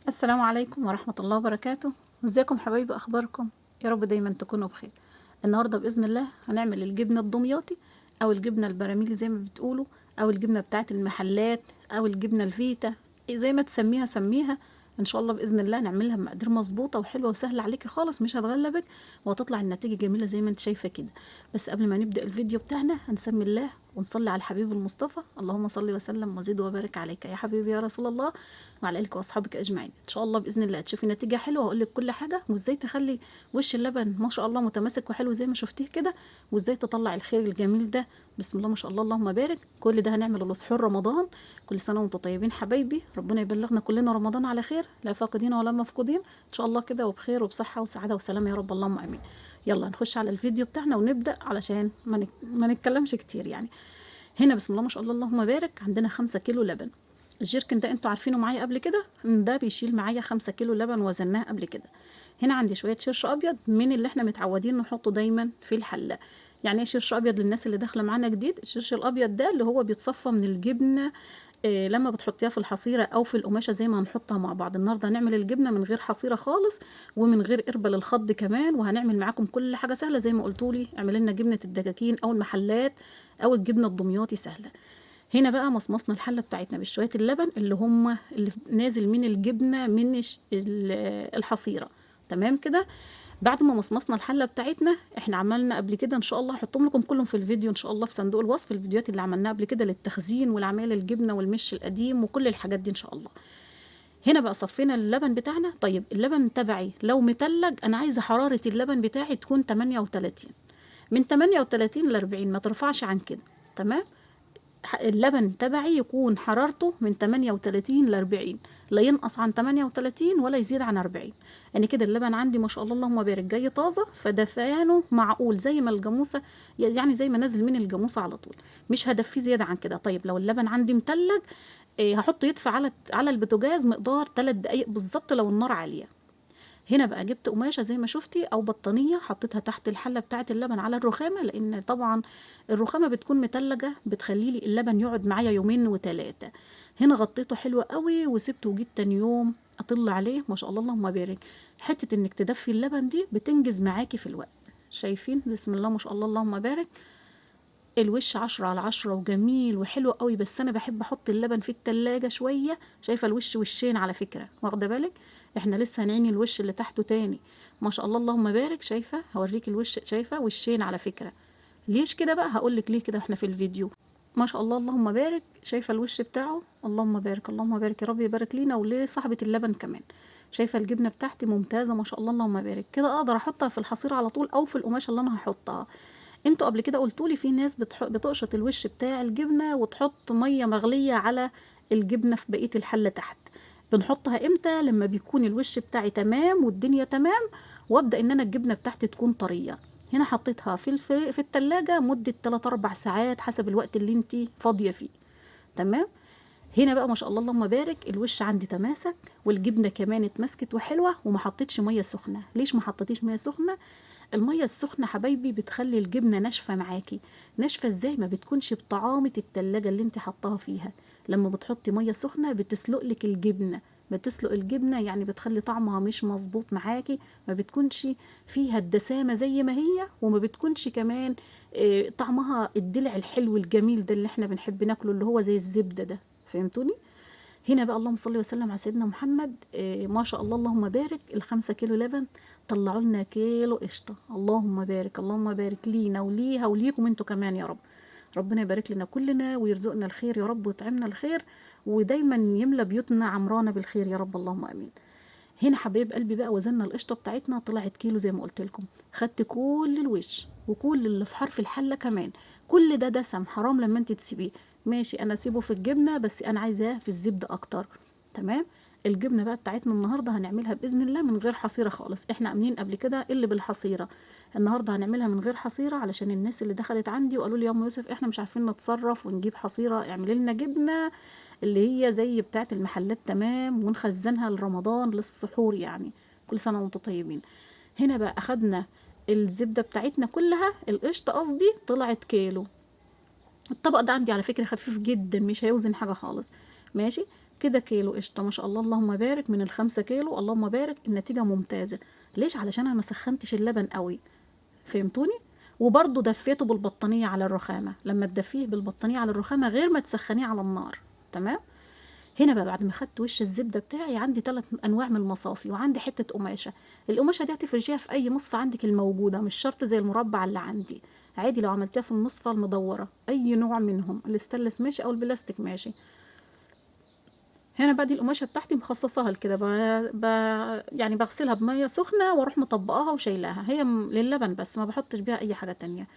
السلام عليكم ورحمة الله وبركاته. ازيكم حبايبي، اخباركم؟ يا رب دايما تكونوا بخير. النهاردة بإذن الله هنعمل الجبنة الدمياطي او الجبنة البراميلي زي ما بتقولوا، او الجبنة بتاعت المحلات، او الجبنة الفيتا، زي ما تسميها سميها. ان شاء الله باذن الله نعملها بمقادير مظبوطة وحلوه وسهلة عليكي خالص، مش هتغلبك وهتطلع النتيجة جميلة زي ما انت شايفه كده. بس قبل ما نبدا الفيديو بتاعنا هنسمي الله ونصلي على الحبيب المصطفى، اللهم صل وسلم وزد وبارك عليك يا حبيبي يا رسول الله وعلى آلك واصحابك اجمعين. ان شاء الله باذن الله تشوفي نتيجة حلوة، واقول لك كل حاجة وازاي تخلي وش اللبن ما شاء الله متماسك وحلو زي ما شفتيه كده، وازاي تطلع الخير الجميل ده بسم الله ما شاء الله اللهم بارك. كل ده هنعمله لسحور رمضان. كل سنة وانتم طيبين حبايبي، ربنا يبلغنا كلنا رمضان على خير، لا فاقدين ولا مفقودين ان شاء الله كده، وبخير وبصحه وسعادة وسلام يا رب، اللهم امين. يلا نخش على الفيديو بتاعنا ونبدا علشان ما نتكلمش كتير يعني. هنا بسم الله ما شاء الله اللهم بارك عندنا 5 كيلو لبن. الجيركن ده انتوا عارفينه معايا قبل كده، ده بيشيل معايا 5 كيلو لبن وزناه قبل كده. هنا عندي شوية شرش ابيض من اللي احنا متعودين نحطه دايما في الحلة. يعني ايه شرش ابيض للناس اللي داخله معانا جديد؟ الشرش الابيض ده اللي هو بيتصفى من الجبنة لما بتحطيها في الحصيرة او في القماشه زي ما هنحطها مع بعض. النهارده هنعمل الجبنة من غير حصيره خالص ومن غير قربه للخض كمان، وهنعمل معاكم كل حاجة سهلة زي ما قلتولي اعمل لنا جبنه الدكاكين او المحلات او الجبنة الدمياطي سهلة. هنا بقى مصمصنا الحلة بتاعتنا بشوية اللبن اللي هم اللي نازل من الجبنة من الحصيرة، تمام كده. بعد ما مصمصنا الحلة بتاعتنا احنا عملنا قبل كده ان شاء الله هحطهم لكم كلهم في الفيديو ان شاء الله في صندوق الوصف، الفيديوهات اللي عملناها قبل كده للتخزين والعمايل الجبنة والمش القديم وكل الحاجات دي ان شاء الله. هنا بقى صفينا اللبن بتاعنا. طيب اللبن تبعي لو متلج انا عايزه حرارة اللبن بتاعي تكون 38، من 38 ل 40، ما ترفعش عن كده، تمام. اللبن تبعي يكون حرارته من 38 ل 40، لا ينقص عن 38 ولا يزيد عن 40. يعني كده اللبن عندي ما شاء الله اللهم بارك جاي طازة، فدفانه معقول زي ما الجاموسة، يعني زي ما نازل من الجاموسة على طول، مش هدفيه زيادة عن كده. طيب لو اللبن عندي متلج هحطه يدفى على البوتاجاز مقدار 3 دقايق بالظبط لو النار عالية. هنا بقى جبت قماشة زي ما شفتي او بطانيه، حطيتها تحت الحلة بتاعه اللبن على الرخامه، لان طبعا الرخامه بتكون متلجه بتخلي لي اللبن يقعد معايا يومين و3. هنا غطيته حلو قوي وسبته، وجيت تاني يوم اطل عليه ما شاء الله اللهم بارك. حتة انك تدفي اللبن دي بتنجز معاكي في الوقت. شايفين بسم الله ما شاء الله اللهم بارك، الوش 10 على 10 وجميل وحلو قوي. بس انا بحب احط اللبن في التلاجة شوية. شايفه الوش وشين على فكرة، واخده بالك؟ احنا لسه هنعيني الوش اللي تحته تاني ما شاء الله اللهم بارك. شايفه؟ هوريك الوش، شايفه وشين على فكرة. ليش كده بقى؟ هقولك ليه كده احنا في الفيديو. ما شاء الله اللهم بارك، شايفه الوش بتاعه؟ اللهم بارك اللهم بارك، يا رب يبارك لينا ولصاحبه اللبن كمان. شايفه الجبنة بتاعتي ممتازة ما شاء الله اللهم بارك. كده اقدر احطها في الحصيرة على طول او في القماشه اللي انا هحطها. انتوا قبل كده قلتولي في ناس بتقشط الوش بتاع الجبنة وتحط مية مغليه على الجبنة في بقية الحلة تحت. بنحطها امتى؟ لما بيكون الوش بتاعي تمام والدنيا تمام، وابدا ان انا الجبنة بتاعتي تكون طرية. هنا حطيتها في التلاجة مده 3-4 ساعات حسب الوقت اللي انتي فاضية فيه، تمام. هنا بقى ما شاء الله اللهم بارك الوش عندي تماسك والجبنه كمان اتمسكت وحلوه، وما حطيتش مية سخنة. ليش ما حطيتيش مية سخنة؟ المية السخنة حبايبي بتخلي الجبنة ناشفة معاكي. ناشفة ازاي؟ ما بتكونش بطعامه التلاجة اللي انت حطاها فيها. لما بتحطي مية سخنة بتسلق لك الجبنة، بتسلق الجبنة يعني بتخلي طعمها مش مظبوط معاكي، ما بتكونش فيها الدسامه زي ما هي، وما بتكونش كمان طعمها الدلع الحلو الجميل ده اللي احنا بنحب ناكله اللي هو زي الزبدة ده، فهمتوني؟ هنا بقى اللهم صل وسلم على سيدنا محمد. ما شاء الله اللهم بارك، ال5 كيلو لبن طلعوا لنا كيلو قشطه. اللهم بارك اللهم بارك لينا وليها وليكم انتوا كمان يا رب. ربنا يبارك لنا كلنا ويرزقنا الخير يا رب ويطعمنا الخير، ودايما يملى بيوتنا عمرانه بالخير يا رب، اللهم امين. هنا حبايب قلبي بقى وزننا القشطه بتاعتنا طلعت كيلو زي ما قلت لكم. خدت كل الوش وكل اللي في حرف الحلة كمان، كل ده دسم حرام لما انت تسيبيه. ماشي انا اسيبه في الجبنة بس انا عايزاه في الزبدة اكتر، تمام. الجبنة بقى بتاعتنا النهارده هنعملها باذن الله من غير حصيره خالص. احنا عاملين قبل كده اللي بالحصيره، النهارده هنعملها من غير حصيره علشان الناس اللي دخلت عندي وقالوا لي يا ام يوسف احنا مش عارفين نتصرف ونجيب حصيره، اعملي لنا جبنه اللي هي زي بتاعه المحلات تمام، ونخزنها لرمضان للسحور يعني. كل سنة وانتم طيبين. هنا بقى اخدنا الزبدة بتاعتنا كلها، القشطه قصدي، طلعت كيلو. الطبق ده عندي على فكرة خفيف جدا مش هيوزن حاجة خالص، ماشي. كده كيلو قشطه ما شاء الله اللهم بارك، من ال5 كيلو اللهم بارك، النتيجة ممتازة. ليش؟ علشان انا ما سخنتش اللبن قوي، فهمتوني؟ وبرده دفيته بالبطانيه على الرخامه، لما تدفيه بالبطانيه على الرخامه غير ما تسخنيه على النار، تمام. هنا بقى بعد ما خدت وش الزبدة بتاعي، عندي 3 انواع من المصافي، وعندي حتة قماشة. القماشه دي هتفرشيها في اي مصفى عندك الموجودة، مش شرط زي المربع اللي عندي، عادي لو عملتيها في المصفى المدوره، اي نوع منهم، الاستانلس ماشي او البلاستيك ماشي. هنا بقى دي القماشه بتاعتي مخصصاها لكده، يعني بغسلها بميه سخنة واروح مطبقاها وشايلاها، هي للبن بس، ما بحطش بيها اي حاجة تانية.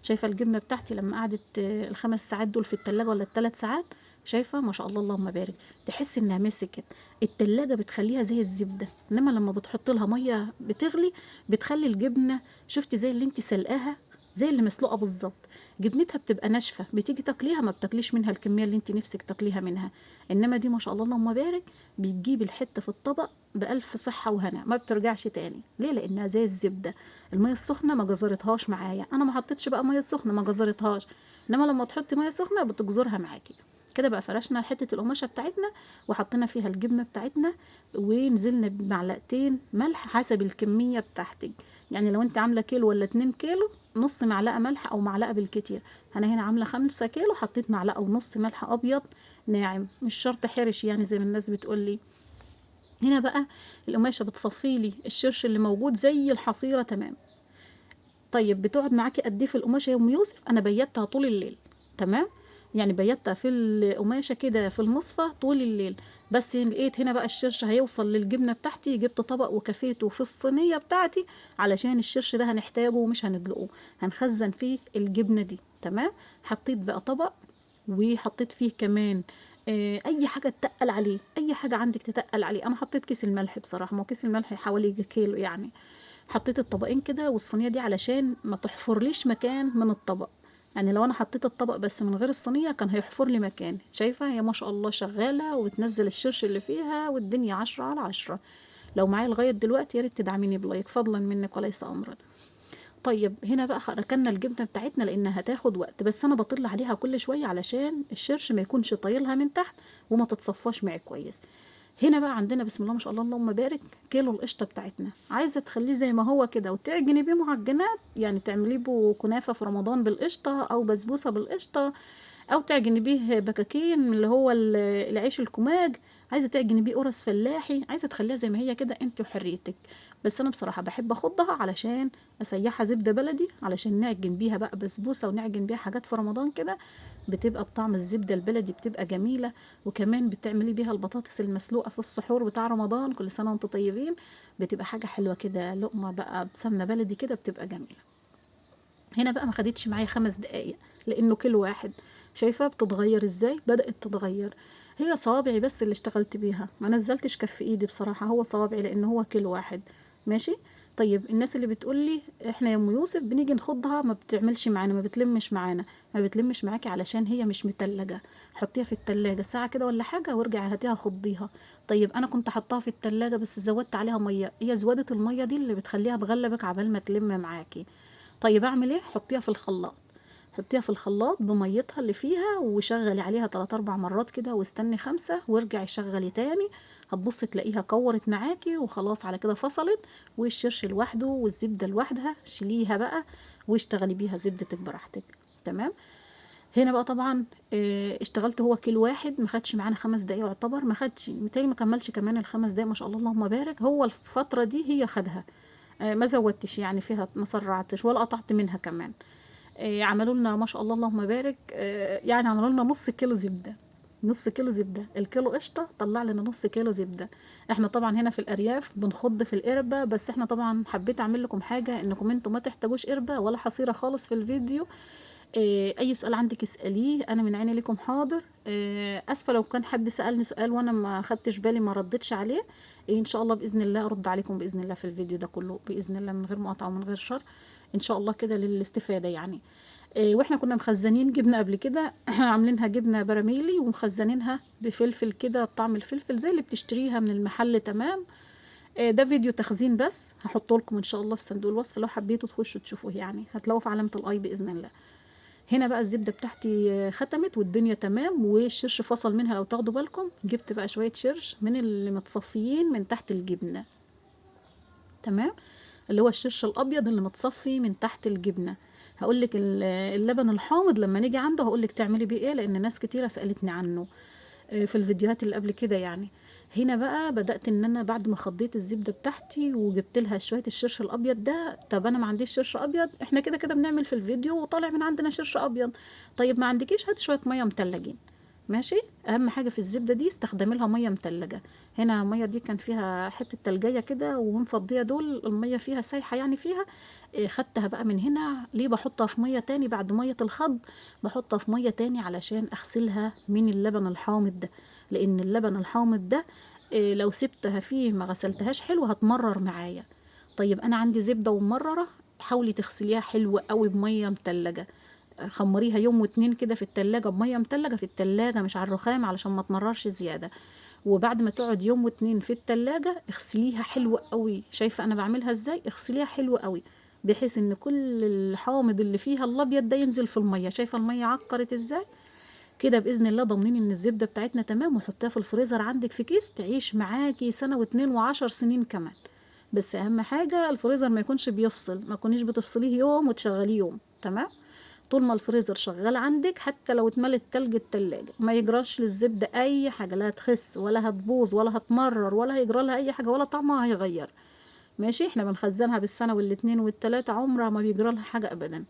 شايفه الجبنة بتاعتي لما قعدت ال5 ساعات دول في التلاجة ولا ال3 ساعات، شايفه ما شاء الله اللهم بارك، تحس انها مسكت. التلاجة بتخليها زي الزبدة، انما لما بتحط لها مية بتغلي بتخلي الجبنة، شفتي زي اللي انت سلقاها، زي اللي مسلوقة بالظبط، جبنتها بتبقى ناشفة، بتيجي تاكليها ما بتاكليش منها الكمية اللي انت نفسك تاكليها منها. انما دي ما شاء الله اللهم بارك بتجيب الحتة في الطبق بألف صحة وهنا، ما بترجعش تاني. ليه؟ لانها زي الزبدة. المية السخنة ما جزرتهاش معايا، انا ما حطيتش بقى مية سخنة، ما جزرتهاش، انما لما تحطي مية سخنة بتجزرها معاكي. كده بقى فرشنا حتة القماشه بتاعتنا وحطينا فيها الجبنة بتاعتنا، ونزلنا بمعلقتين ملح حسب الكمية بتاعتك، يعني لو انت عامله كيلو ولا 2 كيلو نص معلقه ملح او معلقه بالكتير. انا هنا عامله 5 كيلو، حطيت معلقه ونص ملح ابيض ناعم، مش شرط حرش يعني زي ما الناس بتقول لي. هنا بقى القماشه بتصفي لي الشرش اللي موجود زي الحصيرة تمام. طيب بتقعد معاكي قد ايه في القماشه يا ام يوسف؟ انا بيتها طول الليل، تمام، يعني بيتها في القماشه كده في المصفى طول الليل. بس لقيت هنا بقى الشرش هيوصل للجبنه بتاعتي، جبت طبق وكفيته في الصينية بتاعتي علشان الشرش ده هنحتاجه ومش هندلقه، هنخزن فيه الجبنة دي، تمام. حطيت بقى طبق وحطيت فيه كمان اي حاجة تتقل عليه، اي حاجة عندك تتقل عليه. انا حطيت كيس الملح بصراحة، ما هو كيس الملح حوالي كيلو يعني. حطيت الطبقين كده والصينيه دي علشان ما تحفرليش مكان من الطبق، يعني لو انا حطيت الطبق بس من غير الصينية كان هيحفر لي مكان. شايفه هي ما شاء الله شغالة وبتنزل الشرش اللي فيها والدنيا 10 على 10. لو معايا لغاية دلوقتي يا ريت تدعميني ب like فضلا منك وليس امرا. طيب هنا بقى ركننا الجبنة بتاعتنا لانها هتاخد وقت، بس انا بطل عليها كل شوية علشان الشرش ما يكونش طايلها من تحت وما تتصفاش معي كويس. هنا بقى عندنا بسم الله ما شاء الله اللهم بارك كيلو القشطه بتاعتنا، عايزه تخليه زي ما هو كده وتعجني بيه معجنات، يعني تعمليه بيه كنافه في رمضان بالقشطه او بسبوسه بالقشطه، او تعجني بيه بكاكين اللي هو العيش الكماج، عايزه تعجني بيه قرص فلاحي، عايزه تخليها زي ما هي كده انت وحريتك. بس انا بصراحة بحب اخضها علشان اسيحها زبدة بلدي، علشان نعجن بيها بقى بسبوسه ونعجن بيها حاجات في رمضان كده، بتبقى بطعم الزبدة البلدي، بتبقى جميلة. وكمان بتعملي بيها البطاطس المسلوقه في السحور بتاع رمضان، كل سنة وانتم طيبين، بتبقى حاجة حلوة كده، لقمة بقى بسمنه بلدي كده بتبقى جميلة. هنا بقى ما خدتش معايا 5 دقايق لانه كيلو واحد. شايفه بتتغير ازاي؟ بدات تتغير. هي صوابعي بس اللي اشتغلت بيها، ما نزلتش كف ايدي بصراحة، هو صوابعي لان هو كيلو واحد ماشي. طيب الناس اللي بتقول لي احنا يا ام يوسف بنيجي نخضها ما بتعملش معانا، ما بتلمش معانا، ما بتلمش معاكي علشان هي مش متلجه، حطيها في التلاجة ساعة كده ولا حاجة وارجعي هاتيها خضيها. طيب انا كنت حطاها في التلاجة بس زودت عليها مية، هي زودة المية دي اللي بتخليها تغلبك عبال ما تلم معاكي. طيب اعمل ايه؟ حطيها في الخلاط، حطيها في الخلاط بميتها اللي فيها وشغلي عليها 3 4 مرات كده واستني 5 وارجعي شغلي تاني، هتبصي تلاقيها كورت معاكي وخلاص على كده فصلت، والشرش لوحده والزبده لوحدها شيليها بقى واشتغلي بيها زبدتك براحتك، تمام. هنا بقى طبعا اشتغلت هو كيلو واحد، ما خدش معانا 5 دقايق يعتبر، ما خدش متهيألي ما كملش كمان ال5 دقايق ما شاء الله اللهم بارك. هو الفترة دي هي خدها، ما زودتش يعني فيها، ما سرعتش ولا قطعت منها كمان. عملوا لنا ما شاء الله اللهم بارك، يعني عملوا لنا نص كيلو زبدة، نص كيلو زبدة، الكيلو قشطه طلع لنا نص كيلو زبدة. احنا طبعا هنا في الارياف بنخض في القربة، بس احنا طبعا حبيت اعمل لكم حاجة انكم انتم ما تحتاجوش قربه ولا حصيره خالص في الفيديو. اي سؤال عندك اساليه، انا من عيني لكم حاضر. اسفه لو كان حد سالني سؤال وانا ما خدتش بالي ما ردتش عليه، ان شاء الله باذن الله ارد عليكم باذن الله في الفيديو ده كله باذن الله، من غير مقاطعه ومن غير شر ان شاء الله كده للاستفادة يعني. واحنا كنا مخزنين جبنه قبل كده عاملينها جبنه براميلي ومخزنينها بفلفل كده، بطعم الفلفل زي اللي بتشتريها من المحل، تمام. ده فيديو تخزين بس هحطه لكم ان شاء الله في صندوق الوصف لو حبيتوا تخشوا تشوفوه، يعني هتلاقوه في علامة ال i باذن الله. هنا بقى الزبدة بتاعتي ختمت والدنيا تمام، والشرش فصل منها لو تاخدوا بالكم. جبت بقى شوية شرش من اللي متصفيين من تحت الجبنة، تمام، اللي هو الشرش الابيض اللي متصفي من تحت الجبنة. هقولك اللبن الحامض لما نيجي عنده هقولك تعملي بيه ايه، لان ناس كتيرة سالتني عنه في الفيديوهات اللي قبل كده يعني. هنا بقى بدات ان انا بعد ما خضيت الزبدة بتاعتي وجبت لها شوية الشرش الابيض ده. طب انا ما عنديش شرش ابيض، احنا كده كده بنعمل في الفيديو وطالع من عندنا شرش ابيض. طيب ما عندكيش، هات شوية مية متلجين، ماشي. اهم حاجة في الزبدة دي استخدمي لها مية متلجه. هنا المية دي كان فيها حتة تلجيه كده ومفضيه، دول المية فيها سايحه يعني فيها خدتها بقى من هنا. ليه بحطها في مية تاني بعد مية الخض؟ بحطها في مية تاني علشان اغسلها من اللبن الحامض ده، لان اللبن الحامض ده لو سبتها فيه ما غسلتهاش حلو هتمرر معايا. طيب انا عندي زبدة ومرره، حاولي تغسليها حلو قوي بميه متلجه، خمريها يوم واتنين كده في التلاجة بمية متلجة، في التلاجة مش على الرخام علشان ما تمررش زيادة. وبعد ما تقعد يوم واتنين في التلاجة اغسليها حلو قوي. شايفة انا بعملها ازاي؟ اغسليها حلو قوي بحيث ان كل الحامض اللي فيها الابيض ده ينزل في المية. شايفة المية عكرت ازاي كده؟ باذن الله ضامنين ان الزبدة بتاعتنا تمام. وحطيها في الفريزر عندك في كيس تعيش معاكي سنة واتنين وعشر سنين كمان. بس اهم حاجة الفريزر ما يكونش بيفصل، ما تكونيش بتفصليه يوم وتشغليه يوم، تمام. طول ما الفريزر شغال عندك حتى لو اتملت تلج التلاجة ما يجراش للزبدة اي حاجة، لا هتخس ولا هتبوظ ولا هتمرر ولا هيجرى لها اي حاجة ولا طعمها هيغير، ماشي. احنا بنخزنها بالسنة والاتنين والتلاتة، عمرها ما بيجرى لها حاجة ابدا.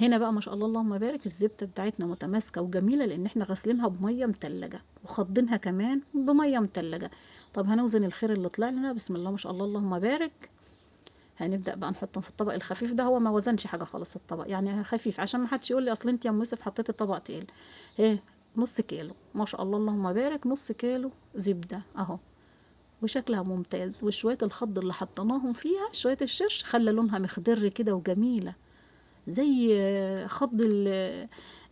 هنا بقى ما شاء الله اللهم بارك الزبدة بتاعتنا متماسكة وجميلة، لان احنا غاسلينها بمية متلجة وخضينها كمان بمية متلجة. طب هنوزن الخير اللي طلع لنا، بسم الله ما شاء الله اللهم بارك. هنبدأ بقى نحطهم في الطبق الخفيف ده، هو ما وزنش حاجة خالص الطبق يعني خفيف، عشان ما حدش يقول لي اصل انت يا ام يوسف حطيتي طبق تقيل. ايه، نص كيلو ما شاء الله اللهم بارك، نص كيلو زبدة اهو، وشكلها ممتاز. وشوية الخض اللي حطيناهم فيها شوية الشرش خلى لونها مخضر كده وجميلة زي خض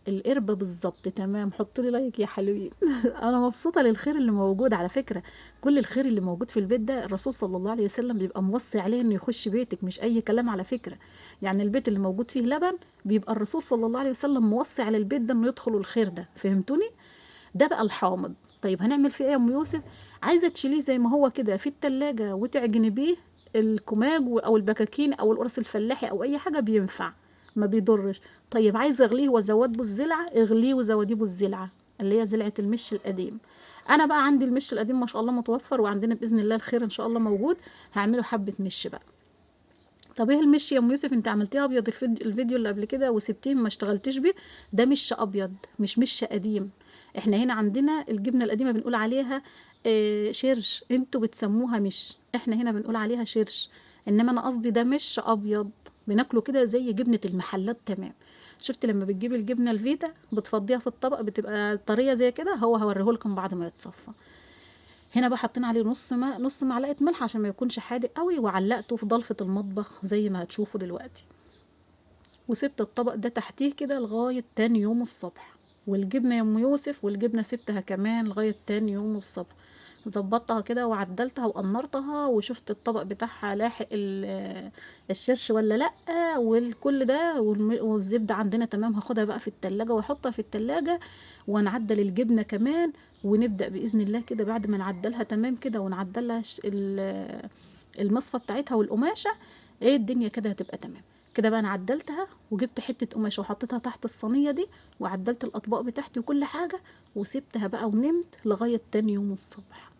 القربة بالظبط، تمام. حط لي لايك يا حلوين. انا مبسوطة للخير اللي موجود. على فكرة كل الخير اللي موجود في البيت ده الرسول صلى الله عليه وسلم بيبقى موصي عليه انه يخش بيتك، مش اي كلام على فكرة. يعني البيت اللي موجود فيه لبن بيبقى الرسول صلى الله عليه وسلم موصي على البيت ده انه يدخل الخير ده، فهمتوني؟ ده بقى الحامض. طيب هنعمل فيه ايه يا ام يوسف؟ عايزه تشيليه زي ما هو كده في التلاجة وتعجني بيه الكماج او البكاكين او القرص الفلاحي او اي حاجة، بينفع ما بيضرش. طيب عايزه اغليه وازود به الزلعه، اغليه وزوديه بالزلعه اللي هي زلعه المش القديم. انا بقى عندي المش القديم ما شاء الله متوفر، وعندنا باذن الله الخير ان شاء الله موجود. هعمله حبه مش بقى. طب ايه المش يا ام يوسف؟ انت عملتيه ابيض الفيديو اللي قبل كده وسبتيه ما اشتغلتيش بيه. ده مش ابيض، مش قديم. احنا هنا عندنا الجبنة القديمة بنقول عليها شرش، انتوا بتسموها مش، احنا هنا بنقول عليها شرش، انما انا قصدي ده مش ابيض، بناكله كده زي جبنه المحلات، تمام. شفت لما بتجيب الجبنة الفيتا بتفضيها في الطبق بتبقى طرية زي كده، هو هوريهولكم بعد ما يتصفى. هنا بقى حطينا عليه نص معلقه ملح عشان ما يكونش حادق قوي، وعلقته في ضلفه المطبخ زي ما هتشوفوا دلوقتي. وسبت الطبق ده تحتيه كده لغاية تاني يوم الصبح. والجبنه يا ام يوسف، والجبنه سبتها كمان لغاية تاني يوم الصبح، ظبطتها كده وعدلتها وقنرتها وشفت الطبق بتاعها لاحق الشرش ولا لا، والكل ده والزبده عندنا تمام. هاخدها بقى في التلاجة واحطها في التلاجة ونعدل الجبنة كمان، ونبدا باذن الله كده بعد ما نعدلها تمام كده ونعدلها المصفى بتاعتها والقماشه، ايه الدنيا كده هتبقى تمام كده. بقى انا عدلتها وجبت حتة قماشة وحطيتها تحت الصينية دي، وعدلت الاطباق بتاعتي وكل حاجة، وسبتها بقى ونمت لغاية تاني يوم الصبح.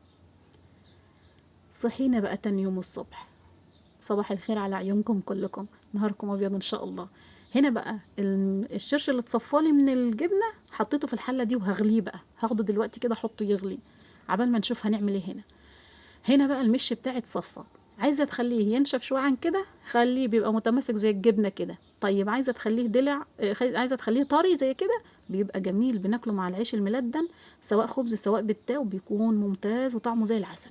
صحينا بقى تاني يوم الصبح، صباح الخير على عيونكم كلكم، نهاركم ابيض ان شاء الله. هنا بقى الشرش اللي اتصفالي من الجبنة حطيته في الحلة دي وهغليه بقى، هاخده دلوقتي كده احطه يغلي عبال ما نشوف هنعمل ايه. هنا بقى المش بتاعي اتصفى، عايزه تخليه ينشف شوية عن كده خليه بيبقى متماسك زي الجبنة كده. طيب عايزه تخليه دلع، عايزه تخليه طري زي كده بيبقى جميل، بناكله مع العيش الملدن سواء خبز سواء بالتاو، بيكون ممتاز وطعمه زي العسل،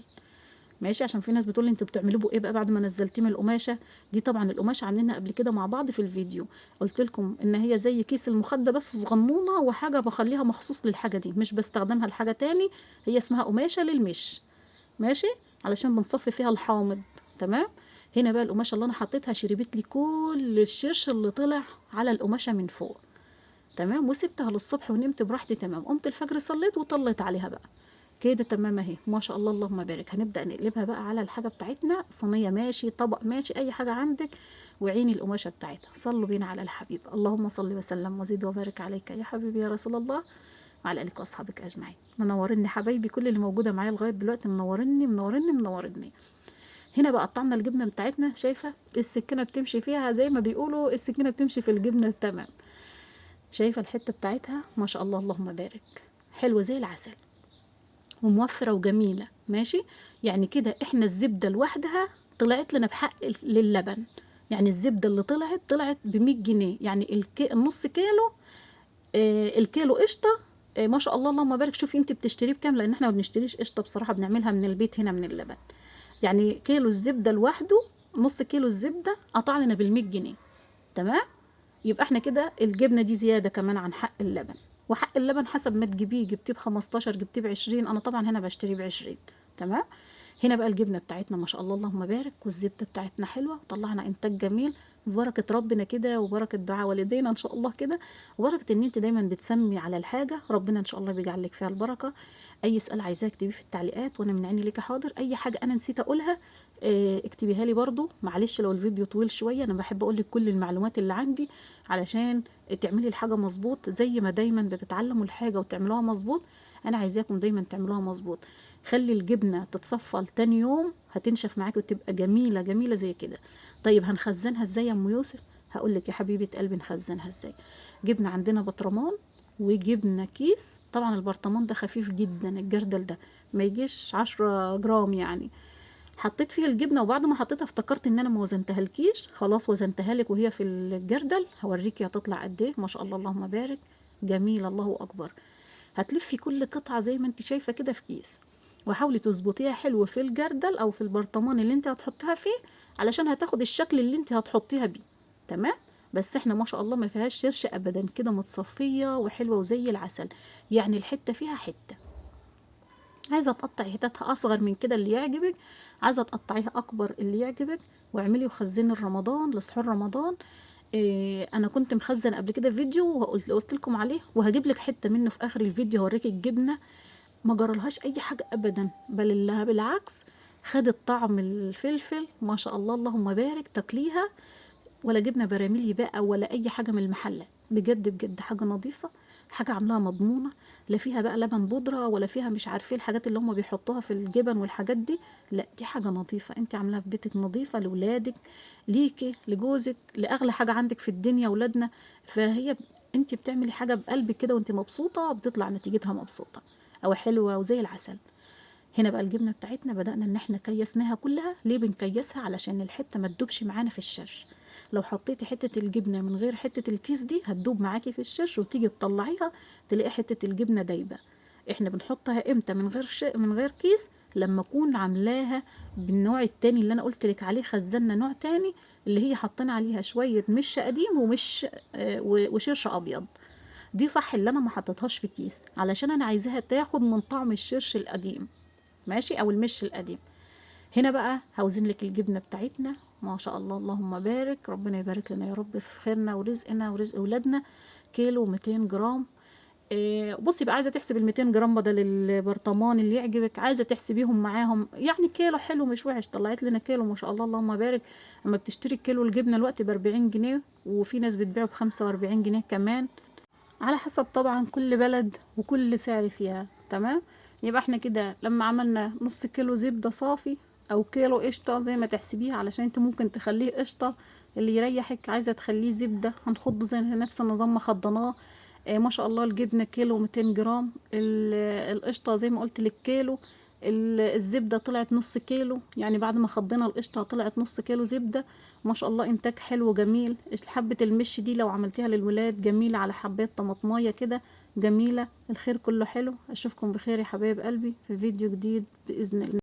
ماشي. عشان في ناس بتقول لي انتوا بتعملوه بايه بقى بعد ما نزلتيه من القماشه دي. طبعا القماشه عاملينها قبل كده مع بعض في الفيديو، قلت لكم ان هي زي كيس المخدة بس صغنونه، وحاجه بخليها مخصوص للحاجة دي مش بستخدمها لحاجة تاني، هي اسمها قماشة للمش، ماشي، علشان بنصفي فيها الحامض، تمام. هنا بقى القماشه اللي انا حطيتها شربت لي كل الشرش اللي طلع على القماشه من فوق. تمام. وسبتها للصبح ونمت براحتي تمام. قمت الفجر صليت وطليت عليها بقى كده تمام اهي، ما شاء الله اللهم بارك. هنبدأ نقلبها بقى على الحاجة بتاعتنا، صينية ماشي، طبق ماشي، اي حاجة عندك، وعيني القماشة بتاعتها. صلوا بينا على الحبيب، اللهم صل وسلم وزيد وبارك عليك يا حبيبي يا رسول الله وعلى آلك واصحابك اجمعين. منورني حبايبي، كل اللي موجودة معايا لغاية دلوقتي منورني منورني منورني. هنا بقى قطعنا الجبنة بتاعتنا، شايفة السكينة بتمشي فيها زي ما بيقولوا، السكينة بتمشي في الجبنة تمام. شايفة الحتة بتاعتها ما شاء الله اللهم بارك، حلوة زي العسل وموفرة وجميلة ماشي. يعني كده احنا الزبدة لوحدها طلعت لنا بحق للبن، يعني الزبدة اللي طلعت ب100 جنيه، يعني النص كيلو، الكيلو قشطة، ما شاء الله اللهم بارك. شوفي انت بتشتريه بكام، لان احنا ما بنشتريش قشطة بصراحة، بنعملها من البيت هنا من اللبن. يعني كيلو الزبدة لوحده، نص كيلو الزبدة قطع لنا بال100 جنيه تمام. يبقى احنا كده الجبنة دي زيادة كمان عن حق اللبن، وحق اللبن حسب ما تجيبيه، جبتيه ب15 جبتيه ب20، انا طبعا هنا بشتريه ب20 تمام. هنا بقى الجبنة بتاعتنا ما شاء الله اللهم بارك، والزبدة بتاعتنا حلوة، وطلعنا انتاج جميل ببركة ربنا كده، وبركة دعاء والدينا ان شاء الله كده، وبركة ان انت دايما بتسمي على الحاجة، ربنا ان شاء الله بيجعل لك فيها البركة. اي سؤال عايزاه اكتبيه في التعليقات وانا من عيني ليك حاضر. اي حاجة انا نسيت اقولها اكتبيها لي برضو، معلش لو الفيديو طويل شوية، انا بحب اقول لك كل المعلومات اللي عندي علشان تعملي الحاجة مظبوط، زي ما دايما بتتعلموا الحاجة وتعملوها مظبوط، انا عايزاكم دايما تعملوها مظبوط. خلي الجبنة تتصفى لتاني يوم، هتنشف معاكي وتبقى جميلة جميلة زي كده. طيب هنخزنها ازاي يا ام يوسف؟ هقول لك يا حبيبه قلبي نخزنها ازاي. جبنا عندنا برطمان وجبنا كيس، طبعا البرطمان ده خفيف جدا، الجردل ده ما يجيش 10 جرام يعني. حطيت فيها الجبنة، وبعد ما حطيتها افتكرت ان انا ما وزنتها لكيش، خلاص وزنتها لك وهي في الجردل، هوريكي هتطلع قد ايه ما شاء الله اللهم بارك، جميلة الله اكبر. هتلفي كل قطعه زي ما انت شايفه كده في كيس، وحاولي تظبطيها حلو في الجردل او في البرطمان اللي انت هتحطيها فيه، علشان هتاخد الشكل اللي انت هتحطيها بيه تمام. بس احنا ما شاء الله ما فيهاش شرش ابدا كده، متصفيه وحلوه وزي العسل، يعني الحتة فيها حتة. عايزه تقطعي حتتها اصغر من كده اللي يعجبك، عايزه تقطعيها اكبر اللي يعجبك، واعملي وخزني رمضان لسحور رمضان. انا كنت مخزن قبل كده فيديو وقلت لكم عليه، وهجيب لك حتة منه في اخر الفيديو هوريك الجبنة ما جرالهاش اي حاجة ابدا، بل لها بالعكس خدت طعم الفلفل ما شاء الله اللهم بارك، تاكليها ولا جبنه براميلي بقى ولا اي حاجة من المحلات، بجد بجد حاجة نظيفة، حاجة عاملاها مضمونه، لا فيها بقى لبن بودره ولا فيها مش عارفين الحاجات اللي هم بيحطوها في الجبن والحاجات دي، لا دي حاجة نظيفة انت عاملاها في بيتك، نظيفة لاولادك ليكي لجوزك لاغلى حاجة عندك في الدنيا اولادنا. فهي انت بتعملي حاجة بقلبك كده وانت مبسوطة، بتطلع نتيجتها مبسوطة او حلوة وزي العسل. هنا بقى الجبنة بتاعتنا بدأنا ان احنا كيسناها كلها. ليه بنكيسها؟ علشان الحتة ما تدوبش معانا في الشرش. لو حطيتي حتة الجبنة من غير حتة الكيس دي هتدوب معاكي في الشرش، وتيجي تطلعيها تلاقي حتة الجبنة دايبه. احنا بنحطها امتى من غير من غير كيس؟ لما اكون عاملاها بالنوع التاني اللي انا قلت لك عليه، خزنا نوع تاني اللي هي حطينا عليها شوية مش قديم ومش وشرش ابيض. دي صح اللي انا ما حطيتهاش في كيس علشان انا عايزاها تاخد من طعم الشرش القديم ماشي، او المش القديم. هنا بقى هوزن لك الجبنة بتاعتنا ما شاء الله اللهم بارك، ربنا يبارك لنا يا رب في خيرنا ورزقنا ورزق اولادنا. كيلو 200 جرام. بصي بقى، عايزه تحسب ال 200 جرام بدل البرطمان اللي يعجبك، عايزه تحسبيهم معاهم، يعني كيلو حلو مش وحش، طلعت لنا كيلو ما شاء الله اللهم بارك. اما بتشتري كيلو الجبنة الوقت ب 40 جنيه، وفي ناس بتبيعه ب 45 جنيه كمان، على حسب طبعا كل بلد وكل سعر فيها تمام. يبقى احنا كده لما عملنا نص كيلو زبدة صافي او كيلو قشطه زي ما تحسبيها، علشان انت ممكن تخليه قشطه اللي يريحك، عايزه تخليه زبدة هنخضه زي نفس النظام ما خضناه. ما شاء الله الجبنة كيلو 200 جرام، القشطه زي ما قلت لك كيلو، الزبدة طلعت نص كيلو، يعني بعد ما خضينا القشطه طلعت نص كيلو زبدة ما شاء الله، انتاج حلو جميل. حبه المش دي لو عملتيها للولاد جميلة، على حبات طماطمايه كده جميلة. الخير كله حلو. اشوفكم بخير يا حبايب قلبي في فيديو جديد باذن الله.